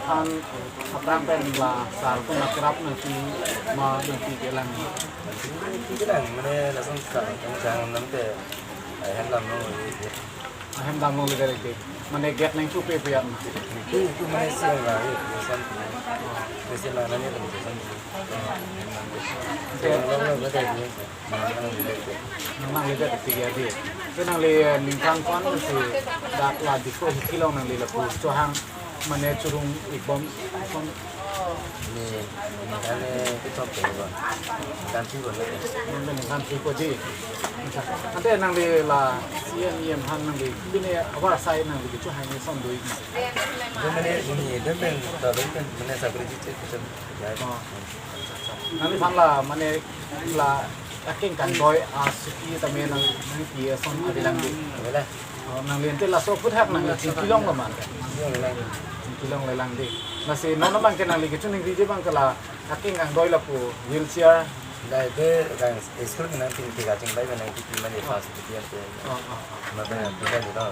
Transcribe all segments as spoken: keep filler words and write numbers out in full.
An aphrang pen la sar ko nakrap nangpi ma nangpi kelang. Nangpi kelang mane lason ka kang jang nang te ai hem dam nang. Ahem dam longle direct ke. Mane gate nangchupe pu ya. Tu tu mane siang la ye san. Mane siang la nani tu san. Te nang longle mate. Nang longle mate. Nang longle mate ya di. Te nangli ningkan ko-an si dak la Diphu hithi along nangli lapu chohang mane churung ikbom. Ni kane kechok ke bon. Kan si bon. Nang ningkan si ko di. Ante nangli la C M E M aphan nangli bine abar sai nangli kecho hai ni som dui. Dum mane ni dum pen ta dum pen mane sabri ji che kuchum. Ya. Oh. Nangliphan la mane la akeng kangdoi asuki tame nangpi ason ave lang di. Wala. Oh, nangli ante laso aphuthak nangli chingki longlo ma? Chingki longlo lang. Chingki longle lang di. Lasi non abang ke nangli kechoningri abang ke la akeng kangdoi lapu wheelchair. Dai be kang school nangpin tiga chingbai ba nangpi mane first division ke. Oh, oh, oh. Mane bukan itu.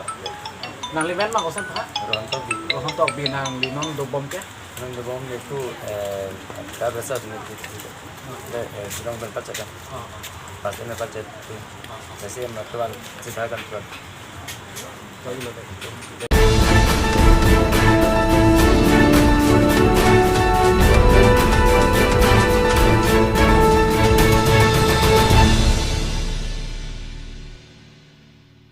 Nangli men ma koson tha? Rontok di. Rontok di nangli non dobom ke? Nang dobom ni tu eh ta basa ni tu. Le eh Shillong pen pacet kan. Oh, oh. Pas ini pacet tu. Oh, oh. Kasi matuan cerita kan tuan. Baik lo deh.